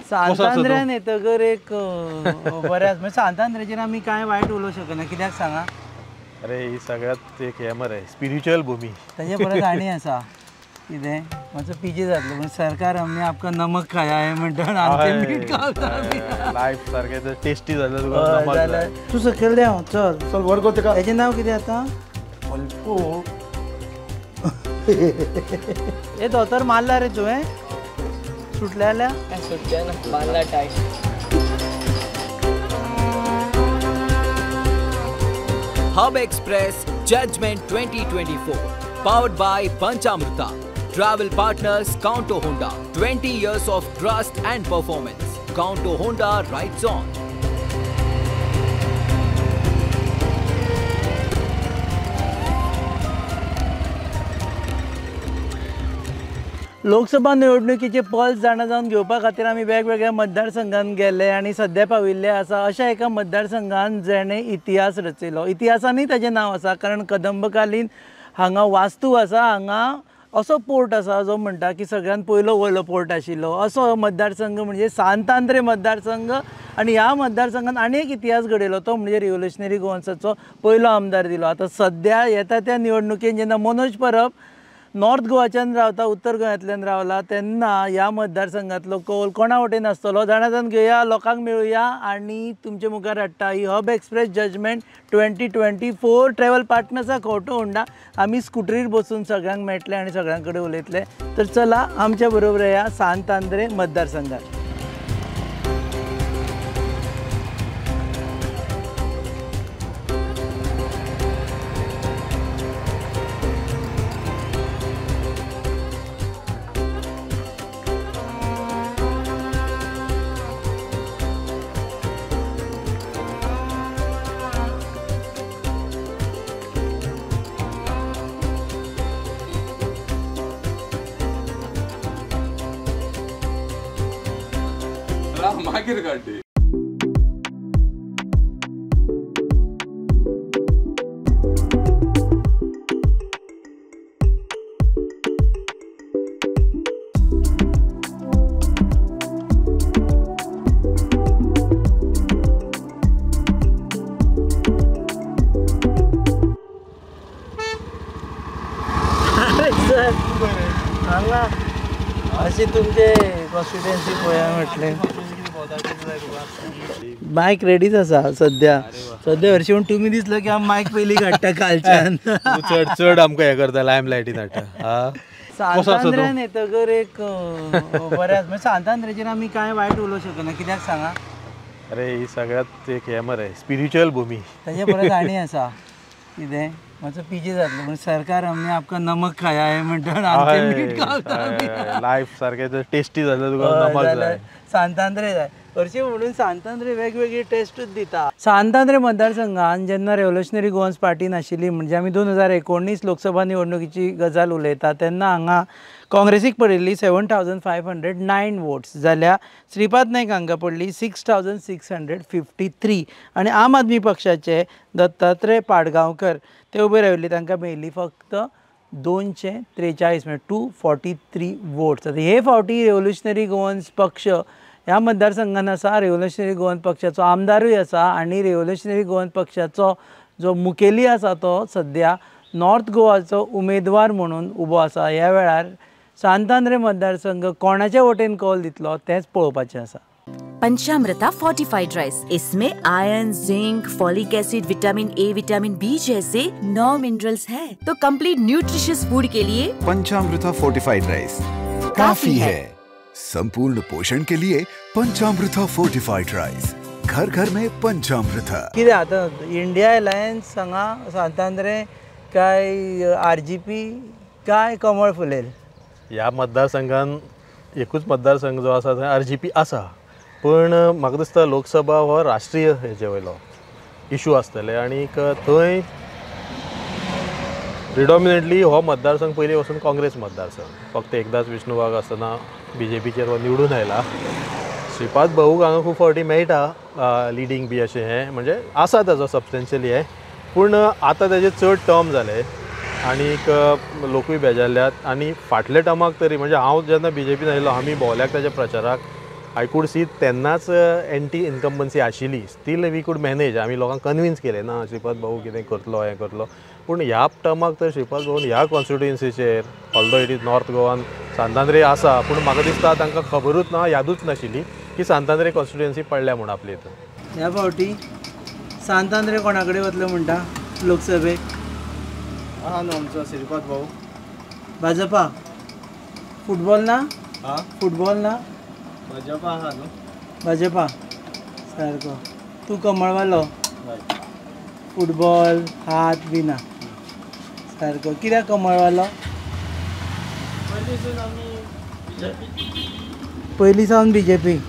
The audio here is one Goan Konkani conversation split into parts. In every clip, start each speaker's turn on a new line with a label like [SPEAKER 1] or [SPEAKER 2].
[SPEAKER 1] सांतांद्र्यान येतकर एक बऱ्याच म्हणजे सांतांद्र्याचेर आमी कांय वायट उलोवंक शकना. कित्याक सांगा?
[SPEAKER 2] अरे ही सगळ्यात एक हे मरे स्पिरिच्युअल भूमी.
[SPEAKER 1] ताजे परत आनी आसा कितें मातसो पीजे जातलो पण सरकार हमने आपका नमक खाया है म्हणटा आमचें मीठ खावता.
[SPEAKER 2] लायफ सारकें टेस्टी जालें तुका नमक जाय.
[SPEAKER 1] तूं सकयल देंव चल
[SPEAKER 3] चल वर गो तेका.
[SPEAKER 1] तेजें नांव कितें आतां?
[SPEAKER 3] अल्पो.
[SPEAKER 1] हे धोतर मारला रे तुवें? सुटले जाल्यार?
[SPEAKER 4] सुटले ना, मारला tight.
[SPEAKER 5] Hub Express Judgment 2024, powered by Panchamruta. Travel partners Kaunto Honda, 20 years of trust and performance. Kaunto Honda rides on.
[SPEAKER 1] Lok Sabha निवडणुकीचे पल्स जाणा जावन घेवपा खातीर आमी वेगवेगळ्या मतदारसंघान गेले आनी सद्या पाविल्ले आसा अशा एका मतदारसंघान जेणे इतिहास रचयलो. इतिहासानूय ताजें नांव आसा कारण कदंबकालीन हांगा वास्तू आसा. हांगा असो पोर्ट आसा जो म्हणटा की सगळ्यान पयलो वयलो पोर्ट आशिल्लो असो मतदारसंघ म्हणजे सांतांद्रे मतदारसंघ. आनी ह्या मतदारसंघान आनी एक इतिहास घडयलो तो म्हणजे रिव्होल्युशनरी गोवन्साचो पयलो आमदार दिलो. आतां सद्या येता त्या निवडणुकेन जेन्ना मनोज परब नॉर्थ गोवाच्यान रावता उत्तर गोंयांतल्यान रावला तेन्ना ह्या मतदारसंघांतलो कौल कोणा वटेन आसतलो जाणा जावन घेवया, लोकांक मेळुया आनी तुमचे मुखार हाडटा ही हब एक्सप्रेस जजमेंट 2024. ट्रॅव्हल पार्टनर्सा कौंटो होंडा. आमी स्कुटरीर बसून सगळ्यांक मेळटले आनी सगळ्यां कडेन उलयतले. तर चला आमच्या बरोबर या सांतांद्रे मतदारसंघात.
[SPEAKER 6] मागीर काडटी.
[SPEAKER 1] सर हांगा अशें तुमचे कॉन्स्टिट्युएन्सी पळया म्हटलें. मायक रेडीच आसा सद्या. सद्या हरशीं पूण तुमी दिसलो की हांव मायक पयलीं काडटा कालच्यान.
[SPEAKER 2] चड चड आमकां हें करता लायम लायटीन हाडटा.
[SPEAKER 1] सांतांद्र्यान येतकर एक बऱ्याच म्हणजे सांतांद्र्याचेर आमी कांय वायट उलोवंक शकना. कित्याक सांगा?
[SPEAKER 2] अरे ही सगळ्यात एक हे मरे स्पिरिच्युअल भूमी.
[SPEAKER 1] ताजे परत आनी आसा कितें मातसो पीजे जातलो पण सरकार हमने आपका नमक खाया है म्हणटा आमचें मीठ खावता.
[SPEAKER 2] लायफ सारकें टेस्टी जालें तुका नमक जाय.
[SPEAKER 1] सांतांद्रे जाय हरशीं म्हणून सांतांद्रे वेगवेगळी टेस्टूच दिता. सांतांद्रे मतदारसंघान जेन्ना रेव्होल्युशनरी गोवन्स पार्टी नाशिल्ली म्हणजे आमी 2019 लोकसभा निवडणुकीची गजाल उलयता तेन्ना हांगा काँग्रेसीक पडिल्ली 7509 वोट्स जाल्यार श्रीपाद नायक हांकां पडली 6653 आनी आम आदमी पक्षाचे दत्तात्रय पाडगांवकर ते उबे राविल्ले तांकां मेळिल्ली फक्त 243 म्हणजे 243 वोट्स. आतां हे फावटी रेव्होल्युशनरी गोवन्स पक्ष ह्या मतदारसंघान आसा. रेव्होल्युशनरी गोवन पक्षाचो आमदारूय आसा आनी रेव्होल्युशनरी गोवन पक्षाचो जो मुखेली आसा तो सद्या नॉर्थ गोवाचो उमेदवार म्हणून उबो आसा. ह्या वेळार सांतांद्रे मतदारसंघ कोणाच्या वटेन कौल दितलो तेंच पळोवपाचें आसा.
[SPEAKER 7] पंचामृता फोर्टिफाइड राइस, इसमें iron, zinc, folic acid, vitamin A, vitamin B जैसे 9 मिनरल्स हैं, तो कंप्लीट न्यूट्रिशियस फूड के लिए
[SPEAKER 8] पंचामृता फोर्टिफाइड राइस काफी है. संपूर्ण पोषण के लिए पंचामृता फोर्टिफाइड राइस, घर घर में पंचामृता.
[SPEAKER 1] कितें आतां इंडिया अलायन्स हांगा सांतांद्रे काय आरजीपी काय कमळ फुलेल?
[SPEAKER 2] ह्या मतदारसंघान एकूच मतदारसंघ जो आसा थंय आरजीपी आसा, पण म्हाका दिसता लोकसभा हो राष्ट्रीय हेजे वयलो इशू आसतले आनीक थंय प्रिडॉमिनंटली हो मतदारसंघ पयलीं वचून काँग्रेस मतदारसंघ. फक्त एकदांच विष्णू वाघ आसतना बीजेपीचेर हो निवडून आयला. श्रीपाद भाऊक हांगा खूब फावटी मेळटा लिडींग बी अशें हें म्हणजे आसा ताजो सबस्टेन्शियली हें, पूण आतां ताजे चड टर्म जाले आनीक लोकूय बेजारल्यात. आनी फाटल्या टर्माक तरी म्हणजे हांव जेन्ना बीजेपीन आयिल्लो आमी भोंवल्याक ताच्या प्रचाराक I could सी तेन्नाच एंटी इनकम्बन्सी आशिल्ली, स्टील we could manage. आमी लोकांक कन्विन्स केलें ना श्रीपाद भाऊ कितें करतलो हें करतलो, पूण ह्या टर्माक तर श्रीपाद भाऊन ह्या कॉन्स्टिट्युएन्सीचेर, although it is north Goan Santandrem आसा, पूण म्हाका दिसता तांकां खबरूच ना, यादूच नाशिल्ली की सांतांद्रे कॉन्स्टिट्युएन्सी पडल्या म्हूण आपली हितून.
[SPEAKER 1] ह्या फावटी सांतांद्रे कोणा कडेन वतलो म्हणटा लोकसभेक?
[SPEAKER 3] आहा न्हू आमचो श्रीपाद भाऊ.
[SPEAKER 1] भाजपा. फुटबॉल ना? फुटबॉल ना?
[SPEAKER 3] भाजपा आहा न्हू.
[SPEAKER 1] भाजपा सारको. तूं कमळवालो, फुटबॉल हात बी ना सारको. कित्याक कमळवालो? पयलीं सावन बीजेपी.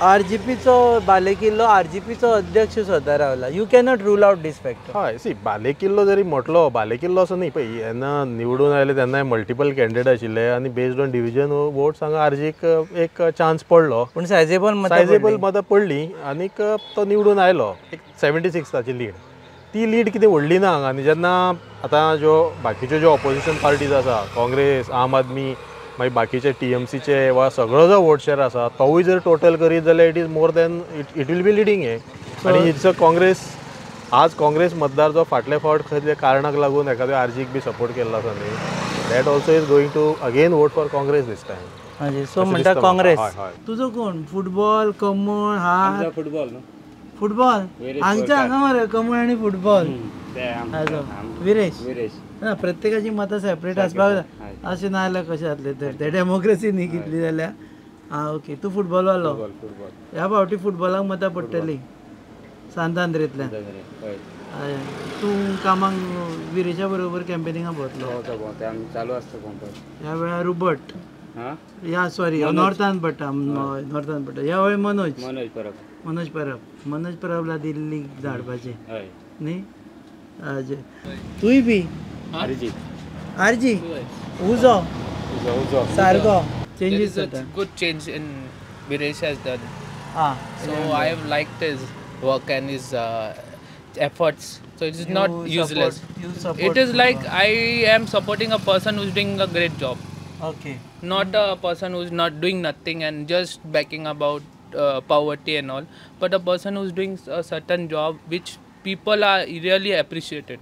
[SPEAKER 1] आरजीपीचो बालेकिल्लो, आरजीपीचो अध्यक्ष स्वता रावला. You cannot rule out this factor.
[SPEAKER 2] हय, सी बालेकिल्लो जरी म्हटलो, बालेकिल्लो असो न्ही, पळय जेन्ना निवडून आयले तेन्ना मल्टिपल कॅन्डिडेट आशिल्ले आनी बेस्ड ऑन डिविजन वोट्स हांगा आरजीक एक चान्स पडलो,
[SPEAKER 1] पूण सायजेबल
[SPEAKER 2] सायजेबल मतां पडली आनीक तो निवडून आयलो. एक 76 ताची लीड, ती लीड कितें व्हडली ना हांगा. आनी जेन्ना आतां ज्यो बाकीच्यो ज्यो ऑपोजिशन पार्टीज आसा, काँग्रेस, आम आदमी, मागीर बाकीचे टीएमसीचे वा सगळो जो वोट शेअर आसा तोवूय जर टोटल करीत जाल्यार it is more than it will be leading हें. आनी it's a Congress, आज काँग्रेस मतदार जो फाटले फावट खंयच्या कारणाक लागून एखाद्या आरजीक बी सपोर्ट केल्लो आसा न्ही, that also is going to again vote for Congress this time.
[SPEAKER 1] So म्हणटा काँग्रेस. तुजो कोण? फुटबॉल, कमळ, हा
[SPEAKER 3] फुटबॉल न्हू.
[SPEAKER 1] फुटबॉल हांगच्या हांगा मरे, कमळ आनी फुटबॉल. विरेश ना, प्रत्येकाची मतां सेपरेट आसपाक जाय, अशें ना जाल्यार कशें जातलें तर? ते डेमोक्रेसी न्ही कितली जाल्यार. आं ओके, तूं फुटबॉलवालो. ह्या फावटी फुटबॉलाक मतां पडटलीं सांतांद्रेंतल्यान. तूं कामाक विरेशा बरोबर कॅम्पेनिंगाक भोंवतलो?
[SPEAKER 3] चालू आसता भोंवपाक.
[SPEAKER 1] ह्या वेळार रुबर्ट, ह्या सॉरी नॉर्थान पडटा, नॉर्थान पडटा. ह्या वेळार मनोज, मनोज परब, मनोज परबला दिल्ली धाडपाचें न्ही. तूंय बी आरजी उजो सारको. चेंजीस जाता.
[SPEAKER 4] Good change in Viresh has done. So I have liked his work and his efforts. So it is not useless. It is like I am supporting a person who is doing a great job.
[SPEAKER 1] Okay.
[SPEAKER 4] Not a person who is not doing nothing and just backing about poverty and all, but a person who is doing a certain job which people are really appreciated.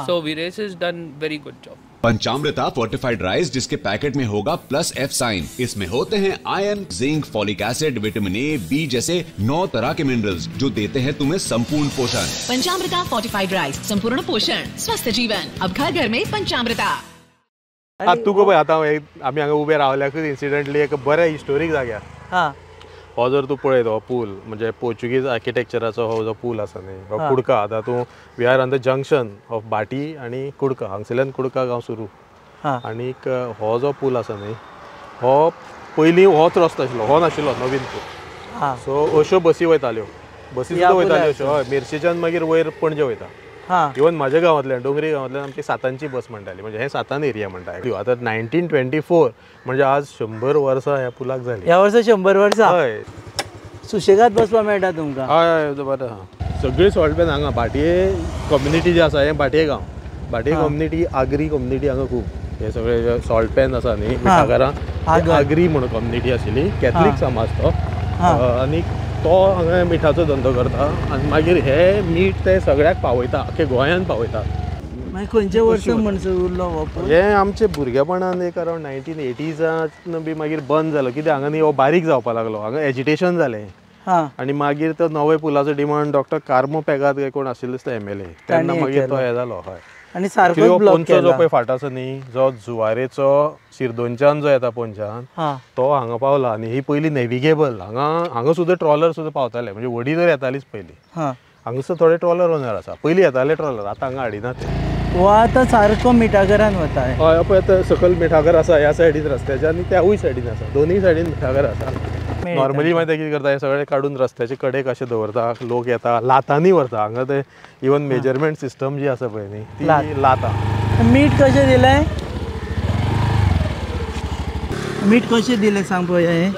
[SPEAKER 4] So Viresh has done very good job.
[SPEAKER 9] Panchamrita fortified rice जिसके पैकेट में होगा प्लस एफ साइन, इसमें होते हैं iron, zinc, folic acid, vitamin A, B जैसे 9 तरह के मिनरल्स जो देते हैं तुम्हें संपूर्ण पोषण.
[SPEAKER 10] पंचामृता फोर्टिफाइड राइस, संपूर्ण पोषण, स्वस्थ जीवन, अब घर घर में पंचामृता.
[SPEAKER 2] तुका पळय आतां आमी हांगा उबे रावल्याकूच इन्सिडंटली एक बऱ्या हिस्टोरीक जाग्यार हो जर तूं पळयत हो पूल, म्हणजे पोर्चुगीज आर्किटेक्चराचो हो जो पूल आसा न्ही, हो कुडका. आतां तूं we are on the junction of Bhati आनी कुडका, हांगसरल्यान कुडका गांव सुरू. आनीक हो जो पूल आसा न्ही, हो पयलीं होच रस्तो आशिल्लो, हो नाशिल्लो नवीन पूल. सो अश्यो बसी वयताल्यो, बसी सुद्दां वयताल्यो अश्यो. हय, मेरशेच्यान मागीर वयर पणजे वयता. इवन म्हाज्या गांवांतल्यान, डोंगरी गांवांतल्यान आमची सातांची बस म्हणटाली, म्हणजे हें सातान एरिया म्हणटा. आतां 1924 म्हणजे आज 100 वर्सां ह्या पुलाक जाली.
[SPEAKER 1] ह्या वर्सा 100 वर्सां.
[SPEAKER 2] हय,
[SPEAKER 1] सुशेगाद बसपाक मेळटा तुमकां.
[SPEAKER 2] हय हय, बरें आहा. सगळी सॉल्ट पॅन हांगा भाटये कम्युनिटी जी आसा, हें भाटये गांव, भाटये कम्युनिटी, आगरी कम्युनिटी हांगा खूब. हे सगळे सॉल्ट पॅन आसा न्ही मिठागरां, आगरी म्हणून कम्युनिटी आशिल्ली, कॅथलीक समाज तो, आनी तो हांगा मिठाचो धंदो करता आनी मागीर हे मीठ ते सगळ्याक पावयता, आख्खे गोंयांत पावयता.
[SPEAKER 1] मागीर खंयचे वर्स म्हणसर उरलो हो पूल?
[SPEAKER 2] हे आमचे भुरगेपणान एक अरावंड 1980s बी मागीर बंद जालो. कित्याक हांगा न्ही हो बारीक जावपाक लागलो, हांगा एजिटेशन जालें आनी मागीर तो नवे पुलाचो डिमांड डॉक्टर कार्मो पेगाद काय कोण आशिल्लो दिसता MLA, तेन्ना मागीर तो हे जालो. हय,
[SPEAKER 1] आनी सारको
[SPEAKER 2] पोंचो जो पळय फाट आसा न्ही, जो जुवारेचो शिरदोनच्यान जो येता पोंच्यान, तो हांगा पावला. आनी ही पयली नेविगेबल, हांगा हांगा सुद्दां ट्रॉलर सुद्दां पावताले, म्हणजे व्हडी तर येतालीच पयलीं. हांगासर थोडे ट्रॉलर ओनर आसा, पयलीं येताले ट्रॉलर, आतां हांगा हाडिना ते.
[SPEAKER 1] हो आतां सारको मिठागरान वता.
[SPEAKER 2] हय, पळय आतां सकयल मिठागर आसा ह्या सायडीन रस्त्याच्या आनी त्यावूय सायडीन आसा, दोनूय सायडीन मिठागर आसा. नॉर्मली मागीर ते कितें करता, हें सगळें काडून रस्त्याचे कडेक अशें दवरता, लोक येता लातांनी व्हरता हांगा. ते इवन मेजरमेंट सिस्टम जी आसा पळय न्ही, ती लातां.
[SPEAKER 1] मीठ कशें दिलें? मीठ कशें दिलें सांग पळोवया. हें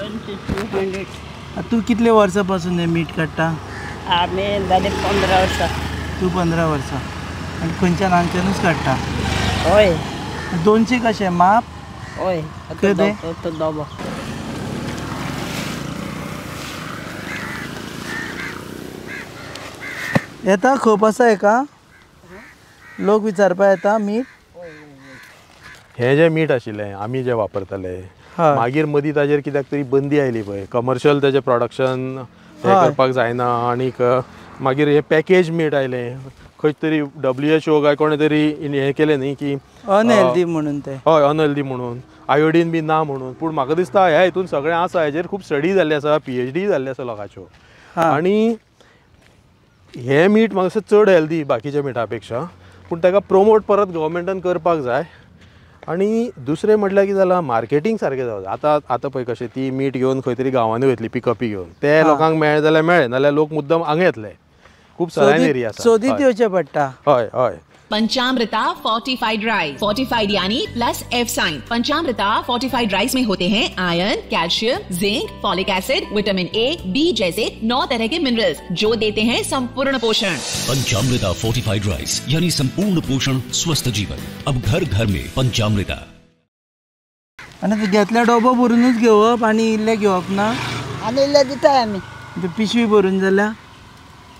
[SPEAKER 1] तूं कितले वर्सां पासून हें मीठ काडटा?
[SPEAKER 11] आमी जालें 15 वर्सां.
[SPEAKER 1] तूं 15 वर्सां. आनी खंयच्यान हांगच्यानूच काडटा?
[SPEAKER 11] हय.
[SPEAKER 1] 200 कशें माप?
[SPEAKER 11] हय.
[SPEAKER 1] कितें?
[SPEAKER 11] दोबो.
[SPEAKER 1] येता खूब आसा हेका लोक विचारपा येता मीठ.
[SPEAKER 2] हें जें मीठ आशिल्लें आमी जें वापरताले मागीर मदीं ताजेर कित्याक तरी बंदी आयली पळय, कमर्शियल ताजें प्रोडक्शन हें करपाक जायना आनीक मागीर हें पॅकेज मीठ आयलें खंय तरी WHO काय कोणें तरी हें केलें न्ही की
[SPEAKER 1] अनहेल्दी म्हणून तें.
[SPEAKER 2] हय अनहेल्दी म्हणून, आयोडीन बी ना म्हणून. पूण म्हाका दिसता ह्या हितून सगळें आसा, हेजेर खूब स्टडी जाल्ली आसा, PhD जाल्ली आसा लोकांच्यो. आनी हें मीठ म्हाका दिसता चड हेल्दी बाकीच्या मिठा पेक्षा, पूण ताका प्रोमोट परत गव्हर्मेंटान करपाक जाय. आनी दुसरें म्हटल्यार कितें जालां, मार्केटींग सारकें जावं. आतां आतां पळय कशें ती मीठ घेवन खंय तरी गांवांनी वयतली पिकअपी घेवन, ते लोकांक मेळ्ळें जाल्यार मेळ्ळें, नाल्यार लोक मुद्दम हांगा येतले. खूब सरायन एरिया आसा,
[SPEAKER 1] सोदीत येवचें पडटा.
[SPEAKER 2] हय हय.
[SPEAKER 10] पंचामृता फोर्टिफाइड राइस, फोर्टिफाइड यानी plus F sine. पंचामृता fortified rice में होते हैं iron, calcium, zinc, folic acid, vitamin A, B जैसे 9 तरह के मिनरल्स जो देते हैं संपूर्ण पोषण.
[SPEAKER 12] पंचामृता फोर्टिफाइड राइस यानी संपूर्ण पोषण, स्वस्थ जीवन, अब घर घर में पंचामृता.
[SPEAKER 1] आनी घेतल्या डबो भरूनच घेवप आनी इल्लें घेवप ना,
[SPEAKER 11] आनी इल्लें दिताय आमी.
[SPEAKER 1] पिशवी भरून जाल्यार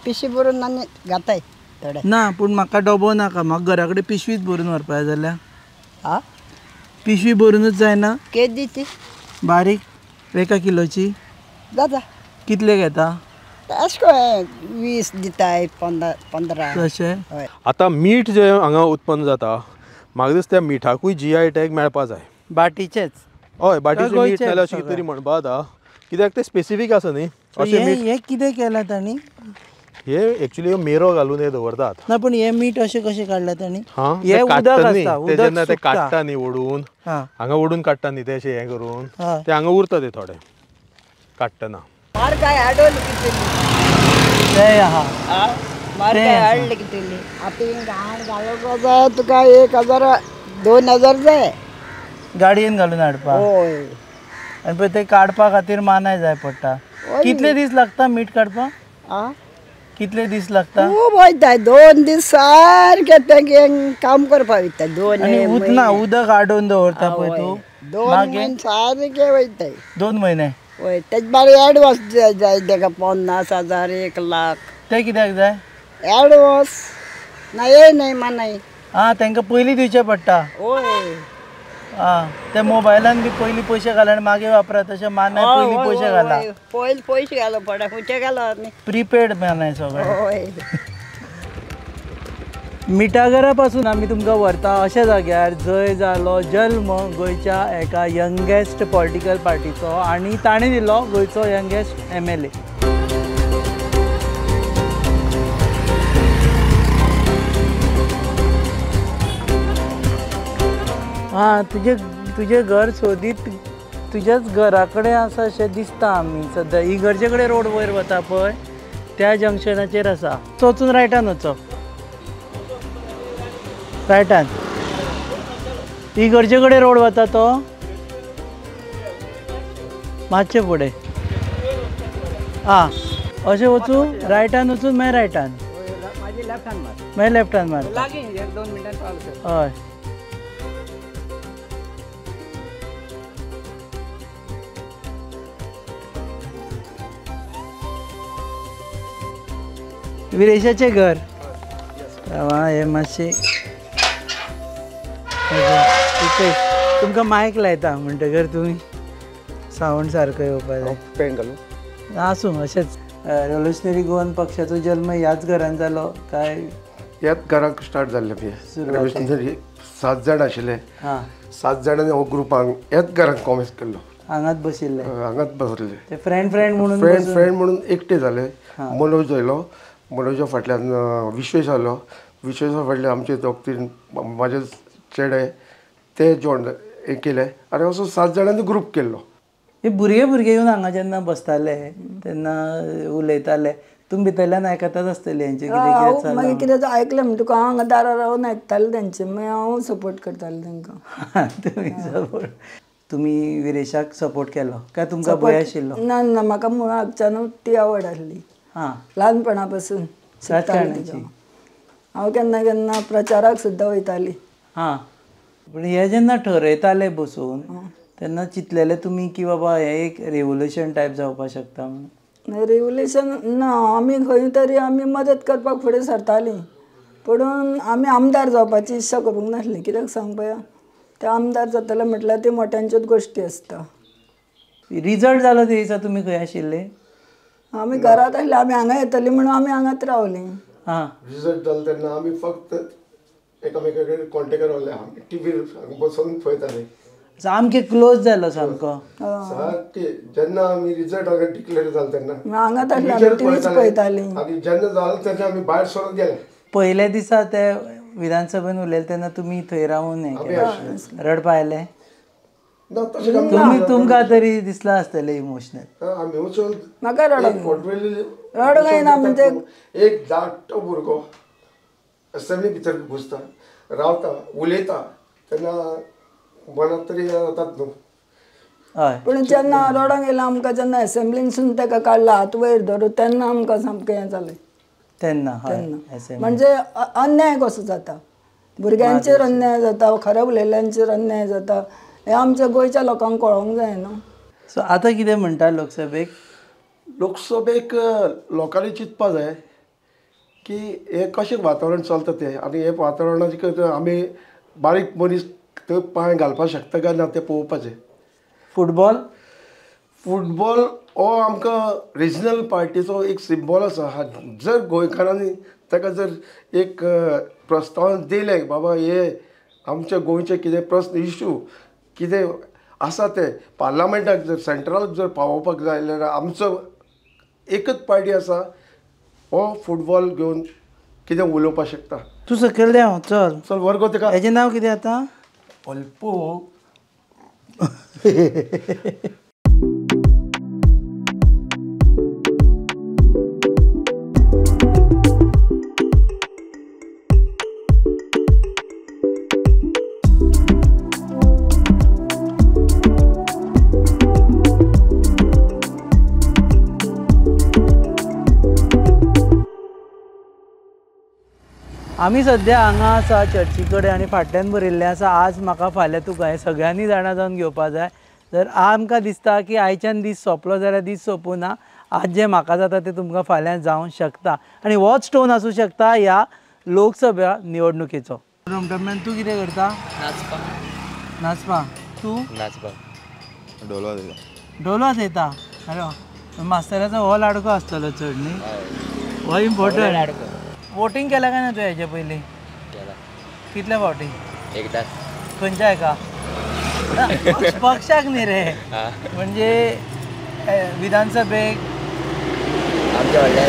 [SPEAKER 11] पिशवी भरून आनी घाताय
[SPEAKER 1] ना. पूण म्हाका डबो नाका, म्हाका घरा कडेन पिशवीच भरून व्हरपा जाय जाल्यार.
[SPEAKER 11] आ
[SPEAKER 1] पिशवी भरूनच जायना.
[SPEAKER 11] केदी ती
[SPEAKER 1] बारीक 1 किलोची
[SPEAKER 11] जाता.
[SPEAKER 1] कितले घेता?
[SPEAKER 11] अशें करून 20 दिताय, 15
[SPEAKER 1] तशें.
[SPEAKER 2] आतां मीठ जें हांगा उत्पन्न जाता म्हाका दिसता त्या मिठाकूय GI tag मेळपा जाय.
[SPEAKER 1] बाटीचेच?
[SPEAKER 2] हय बाटीचें मीठ नाल्यार अशें कितें तरी म्हणपा जाता, कित्याक तें स्पेसिफीक आसा न्ही. अशें मीठ
[SPEAKER 1] हें कितें केलां तांणी?
[SPEAKER 2] हे एक्चुअली मेरो घालून हे दवरतात
[SPEAKER 1] ना. पण हे मीठ अशें कशें काडलां तांणी?
[SPEAKER 2] हे उदक आसता, जेन्ना ते काडटा न्ही ओडून, हांगा ओडून काडटा न्ही ते अशें हें करून ते हांगा उरता ते थोडे काडटना.
[SPEAKER 11] तुका 1000 2000 जाय
[SPEAKER 1] गाडयेन घालून हाडपाक. आनी पळय ते काडपा खातीर मानाय जाय पडटा. कितले दीस लागता मीठ काडपाक? कितले दीस लागता?
[SPEAKER 11] खूब वयता, 2 दीस सारके तें काम करपाक वयता. 2
[SPEAKER 1] उतना उदक आडोवन दवरता पळय तूं,
[SPEAKER 11] 2 म्हयने सारके वयताय.
[SPEAKER 1] 2 म्हयने?
[SPEAKER 11] हय. तेजे बारे एडवान्स जाय तेका 50,000 1 लाख.
[SPEAKER 1] ते कित्याक जाय
[SPEAKER 11] एडवान्स? ना ये न्हय मानाय.
[SPEAKER 1] आं तांकां पयलीं दिवचें पडटा.
[SPEAKER 11] हय.
[SPEAKER 1] आं ते मोबायलान बी पयलीं पयशे घाल आनी मागीर वापरा, तशें मानाय पयलीं पयशे घाला.
[SPEAKER 11] पयलीं पयशे घालो पडटा, खंयचे घालो आमी
[SPEAKER 1] प्रिपेड मानाय सगळें.
[SPEAKER 11] हय.
[SPEAKER 1] मिठागरा पासून आमी तुमकां व्हरता अशा जाग्यार जंय जालो जल्म गोंयच्या एका यंगेस्ट पॉलिटिकल पार्टीचो आनी ताणें दिलो गोंयचो यंगेस्ट MLA. आं तुजें तुजें घर सोदीत तुज्याच घरा कडेन आसा अशें दिसता. आमी सद्या इगर्जे कडेन रोड वयर वता पळय त्या जंक्शनाचेर आसा. वचून रायटान वचप, रायटान इगर्जे कडेन रोड वता तो मातशें फुडें. आं अशें वचून रायटान वचून मागीर रायटान मागीर लेफ्टान मार. हय. विरेशाचें घर हें मातशें तुमकां मायक लायता म्हणटकर तुमी सावंड सारको येवपा जाय.
[SPEAKER 3] पेन घालूं?
[SPEAKER 1] आसूं अशेंच. रेव्होल्युशनरी गोवन पक्षाचो जल्म ह्याच घरान जालो काय?
[SPEAKER 13] ह्याच घराक स्टार्ट जाल्लें. रेव्होल्युशनरी 7 जाण आशिल्ले, 7 जाणांनी हो ग्रुप ह्याच घरान कॉमेस केल्लो.
[SPEAKER 1] हांगाच बशिल्ले?
[SPEAKER 13] हांगाच बसले
[SPEAKER 1] ते फ्रेंड फ्रेंड म्हणून.
[SPEAKER 13] फ्रेंड फ्रेंड म्हणून एकटे जाले. मनोज आयलो, मनोजा फाटल्यान विश्वेश आयलो, विश्वेशा फाटल्यान आमचे दोग तीन म्हाजे चेडे ते जॉयन केले आनी असो 7 जाणांनी ग्रूप केल्लो.
[SPEAKER 1] हे भुरगे भुरगे येवन हांगा जेन्ना बसताले तेन्ना उलयताले, तुमी भितरल्यान आयकताच आसतले हेंचें कितें कितें चल्लां.
[SPEAKER 14] मागीर कितें आयकलें म्हणटकूच हांव हांगा दारार रावन आयकतालें तेंचें, मागीर हांव सपोर्ट करतालें तांकां.
[SPEAKER 1] तुमी सपोर्ट, तुमी विरेशाक सपोर्ट केलो काय तुमकां भंय आशिल्लो?
[SPEAKER 14] ना ना, म्हाका मुळाकच्यानूच ती आवड आसली.
[SPEAKER 1] हां,
[SPEAKER 14] ल्हानपणा पासून
[SPEAKER 1] राजकारणाची.
[SPEAKER 14] हांव केन्ना केन्ना प्रचाराक सुद्दां वयताली.
[SPEAKER 1] हां, पूण हे जेन्ना ठरयताले बसून तेन्ना चिंतलेले तुमी की बाबा हें एक रेवोल्युशन टायप जावपाक शकता म्हणून?
[SPEAKER 14] रेव्होल्युशन ना, आमी खंय तरी आमी मदत करपाक फुडें सरतालीं, पूण आमी आमदार जावपाची इत्सा करूंक नासली. कित्याक सांग पळया, ते आमदार जातले म्हटल्यार ती मोठ्यांच्योच गोश्टी आसता.
[SPEAKER 1] रिजल्ट जालो ते दिसा तुमी खंय आशिल्ले?
[SPEAKER 14] आमी घरांत आसले, आमी हांगा येतली म्हणून आमी हांगाच रावलीं.
[SPEAKER 1] हां,
[SPEAKER 13] रिजल्ट जालो तेन्ना आमी फक्त एकामेका कडेन कॉन्टेक्टार रावले, आमी टिवीर बसून पळयताले.
[SPEAKER 1] सामके क्लोज जालो सामको,
[SPEAKER 13] सारके. जेन्ना आमी रिजल्ट हांगा डिक्लेअर जालो तेन्ना
[SPEAKER 14] हांगाच आसले, आमी टिवीच पळयतालीं.
[SPEAKER 13] आनी जेन्ना जालो तेन्ना आमी भायर सरून गेले.
[SPEAKER 1] पयल्या दिसा ते विधानसभेन उलयले तेन्ना तुमी थंय रावून रडपा आयले? तुमी तुमकां तरी दिसलां आसतलें इमोशनल?
[SPEAKER 13] आमी वचून
[SPEAKER 14] म्हाका रडूंक येना. म्हणजे
[SPEAKER 13] एक धाकटो भुरगो असेंब्ली भितर घुसता, रावता, उलयता तेन्ना मनात तरी जातात न्हू.
[SPEAKER 14] पूण जेन्ना रडोंक येयलें आमकां, जेन्ना एसेंब्लीनसून ताका काडला हात वयर धरून, तेन्ना आमकां सामकें हें जालें.
[SPEAKER 1] तेन्ना
[SPEAKER 14] तेन्ना म्हणजे अन्याय कसो जाता, भुरग्यांचेर अन्याय जाता, खरें उलयल्ल्यांचेर अन्याय जाता, हें आमच्या गोंयच्या लोकांक कळोंक जाय न्हू.
[SPEAKER 1] सो आतां कितें म्हणटा लोकसभेक?
[SPEAKER 13] लोकसभेक लोकांनी चिंतपा जाय की हें कशें वातावरण चलता तें, आनी हें वातावरणाचें आमी बारीक मनीस थंय पांय घालपाक शकता काय ना तें पळोवपाचें.
[SPEAKER 1] फुटबॉल
[SPEAKER 13] फुटबॉल हो आमकां रिजनल पार्टीचो एक सिंबॉल आसा. जर गोंयकारांनी ताका जर एक प्रस्तावन दिलें बाबा हे आमच्या गोंयचे कितें प्रस्न इशू कितें आसा ते पार्लमेंटाक जर सेंट्रलाक जर पावोवपाक जाय जाल्यार आमचो एकच पार्टी आसा हो फुटबॉल घेवन कितें उलोवपाक शकता.
[SPEAKER 1] तूं सकयल देंव, चल
[SPEAKER 13] चल वर गो तेका.
[SPEAKER 1] हेजें नांव कितें आतां?
[SPEAKER 13] अल्पो.
[SPEAKER 1] आमी सद्या हांगा आसा चर्ची कडेन आनी फाटल्यान बरयल्लें आसा आज म्हाका फाल्यां तुका. हें सगळ्यांनी जाणा जावन घेवपा जाय. जर आमकां दिसता की आयच्यान दीस सोंपलो जाल्यार दीस सोंपूं ना, आज जें म्हाका जाता तें तुमकां फाल्यां जावंक शकता. आनी होच टोन आसूं शकता ह्या लोकसभा निवडणुकेचो. रमटमॅन तूं कितें करता?
[SPEAKER 15] नाचपा.
[SPEAKER 1] नाचपा. तूं?
[SPEAKER 15] नाचपा. ढोल वाजयता.
[SPEAKER 1] ढोल वाजयता? अरे मास्तराचो हो लाडको आसतलो चड न्ही, हो इम्पोर्टंट. वोटींग केला काय ना तुवें हेजे पयलीं? कितले फावटी?
[SPEAKER 15] एकदां.
[SPEAKER 1] खंयच्या हेका? पक्षाक न्ही रे, म्हणजे विधानसभेक?
[SPEAKER 15] आमच्या व्हडल्या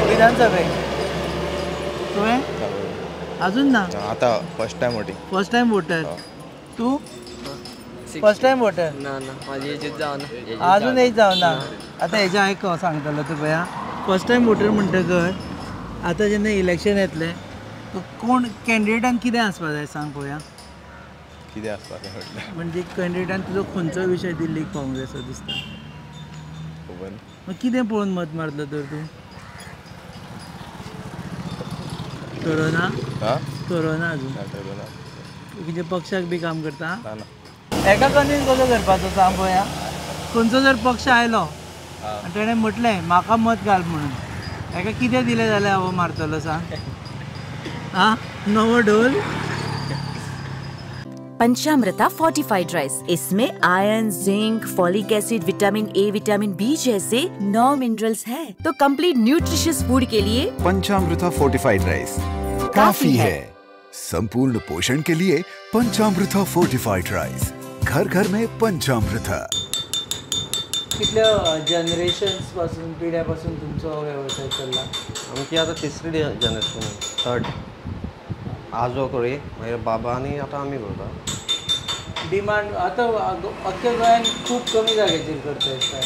[SPEAKER 1] विधानसभेक. तुवें अजून ना?
[SPEAKER 15] आतां first time voting.
[SPEAKER 1] First time voter. तूं फर्स्ट टायम वोटर?
[SPEAKER 15] ना ना, म्हाजी एजूच जावना.
[SPEAKER 1] अजून एज जावना. आतां हेजें आयक सांगतलो तूं पळया, फर्स्ट टायम वोटर म्हणटकर आतां जेन्ना इलेक्शन येतलें तो कोण कॅन्डिडेटान कितें आसपा जाय सांग पळोवया.
[SPEAKER 15] कितें आसपा जाय म्हटल्यार?
[SPEAKER 1] म्हणजे कॅन्डिडेटान तुजो खंयचो विशय दिल्ली काँग्रेसो दिसता,
[SPEAKER 15] खबर
[SPEAKER 1] मग कितें पळोवन मत मारतलो तर तूं? थरोना? थरोना अजून? कितें पक्षाक बी काम करता? एका कन्वीन्स कसो करपाचो सांग पळोवया. खंयचो जर पक्ष आयलो आनी तेणें म्हटलें म्हाका मत घाल म्हणून, एका कितें दिलें जाल्यार हांव मारतलो सांग? आं, नवो ढोल.
[SPEAKER 7] पंचामृता फोर्टिफाइड राइस, इसमें iron, zinc, folic acid, vitamin A, vitamin B जैसे 9 मिनरल्स हैं, तो कंप्लीट न्यूट्रिशियस फूड के लिए
[SPEAKER 8] पंचामृता फोर्टिफाइड राइस काफी है। संपूर्ण पोषण के लिए पंचामृता फोर्टिफाइड राइस, घर घर में पंचामृता।
[SPEAKER 1] कितल्या जनरेशन्स पासून, पिढ्या पासून तुमचो व्यवसाय चल्ला?
[SPEAKER 16] आमची आतां तिसरी जनरेशन, थर्ड. आजो करी, मागीर बाबा आनी आतां आमी करता.
[SPEAKER 1] डिमांड आतां अख्ख्या गोंयांत खूब कमी जाग्याचेर करता दिसता.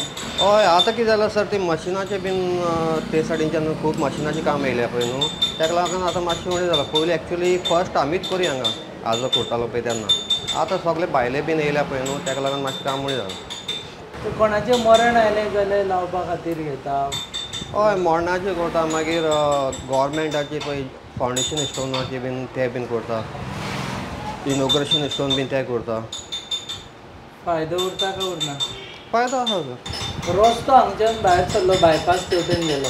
[SPEAKER 16] हय, आतां कितें जालां सर, ती मशिनाचें बीन ते सायडीनच्यान खूब मशिनाचें काम येयलें पळय न्हू, ताका लागून आतां मातशें उणें जालां. पयलीं एक्चुली फर्स्ट आमीच करी हांगा, आजो करतालो पळय तेन्ना. आतां सगळे भायले बीन येयल्या पळय न्हू, ताका लागून मातशें काम उणें जालां.
[SPEAKER 1] कोणाचें मरण आयलें जाल्यार लावपा खातीर घेता?
[SPEAKER 16] हय, मरणाचें करता, मागीर गोवोरमेंटाचे पळय फावंडेशन स्टोनाचे बीन ते बीन करता, इनॉग्रेशन स्टोन बीन ते करता.
[SPEAKER 1] फायदो उरता काय उरना?
[SPEAKER 16] फायदो आसा सर.
[SPEAKER 1] रस्तो हांगच्यान भायर सरलो, बायपास तेवटेन गेलो,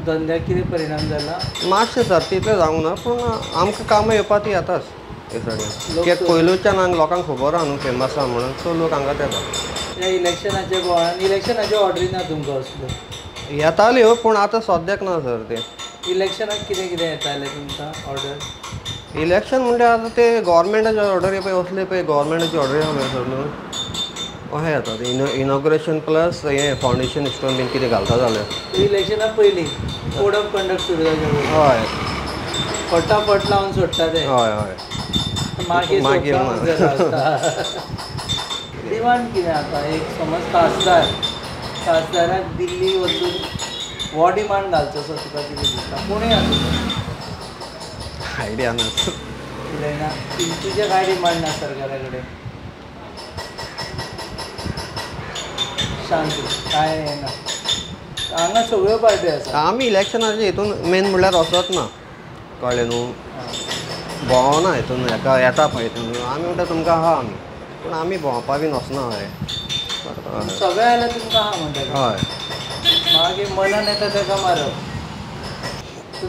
[SPEAKER 1] धंद्याक कितें परिणाम जाला?
[SPEAKER 16] मातशें सर तितलें जावंक ना, पूण आमकां कामां येवपा ती येताच हे सायडीन, कित्याक पयलूच्यान हांगा लोकांक खबर आहा न्हू फेमस आहा म्हणून, सो लोक हांगाच येता.
[SPEAKER 1] ह्या इलेक्शनाच्या बोवाळान इलेक्शनाच्यो ऑर्डरी ना तुमकां असल्यो?
[SPEAKER 16] येताल्यो, पूण आतां सद्याक ना सर ते.
[SPEAKER 1] इलेक्शनाक कितें कितें येतालें तुमकां ऑर्डर?
[SPEAKER 16] इलेक्शन म्हणल्यार आतां ते गोवोरमेंटाचे ऑर्डरी पळय असले पळय गोवोरमेंटाची ऑर्डरी आहा पळय सर न्हू, अशें येता ते इनॉग्रेशन प्लस हें फावंडेशन स्टोन बीन कितें घालता जाल्यार.
[SPEAKER 1] इलेक्शना पयलीं कोड ऑफ कंडक्ट सुरू जावचे पयलीं.
[SPEAKER 16] हय,
[SPEAKER 1] फटाफट लावन सोडटा ते.
[SPEAKER 16] हय हय,
[SPEAKER 1] मागीर मागीर डिमांड कितें आतां? एक समज खासदार, खासदाराक दिल्ली वचून हो डिमांड घालचो असो तुका कितें दिसता? कोणूय आसूं,
[SPEAKER 16] आयडिया ना.
[SPEAKER 1] कितें ना तुजें कांय डिमांड ना सरकारा कडेन? शांत, कांय ना. हांगा सगळ्यो पार्टी आसा.
[SPEAKER 16] आमी इलेक्शनाचे हितून मेन म्हणल्यार वचत ना, कळ्ळें न्हू, भोंवना हितून, हेका येता पळय हितून आमी म्हणटा तुमकां आहा आमी, पूण आमी भोंवपा बीन वचना. हय,
[SPEAKER 1] सगळें जाल्यार तुमकां आहा म्हणटा.
[SPEAKER 16] हय,
[SPEAKER 1] मागीर मनान येता ताका मारप.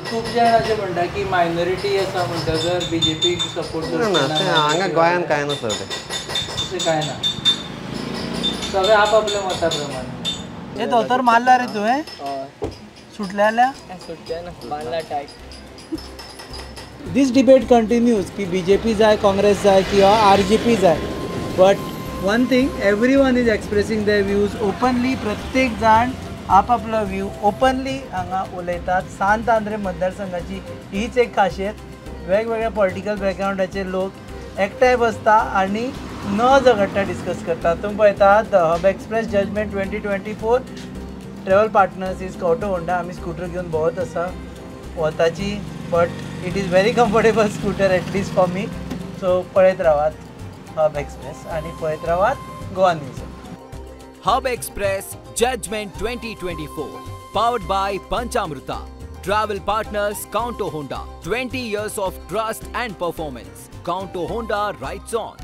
[SPEAKER 1] खूब जाण अशें म्हणटा की मायनॉरिटी आसा म्हणटकर बीजेपीक सपोर्ट
[SPEAKER 16] ना. हांगा गोंयांत कांय ना सर,
[SPEAKER 1] तशें कांय ना, सगळें आपापल्या मता प्रमाणे. हे धोतर मारला रे तुवें? सुटले जाल्यार?
[SPEAKER 17] सुटले ना, मारला टायट.
[SPEAKER 1] दीस डिबेट कंटिन्यूज की बीजेपी जाय, काँग्रेस जाय किंवा आरजीपी जाय, but one thing everyone is expressing their views openly. प्रत्येक जाण आपापलो व्यू ओपनली हांगा उलयतात. सांत आंद्रे मतदारसंघाची हीच एक खासियत, वेगवेगळ्या पॉलिटिकल बॅकग्रावंडाचे लोक एकठांय बसता आनी न झगडटा डिस्कस करतात. तुमी पळयतात the Hub Express judgement 2024. Travel partners is Kauto Honda. आमी स्कुटर घेवन भोंवत आसा वताची, but it is very comfortable scooter at least for me. So पळयत रावात हब एक्सप्रेस आनी पळयत रावात Goa news.
[SPEAKER 5] Hub Express judgement 2024 powered by Panchamruta. Travel partners Kaunto Honda. 20 years of trust and performance. Kaunto Honda rides on.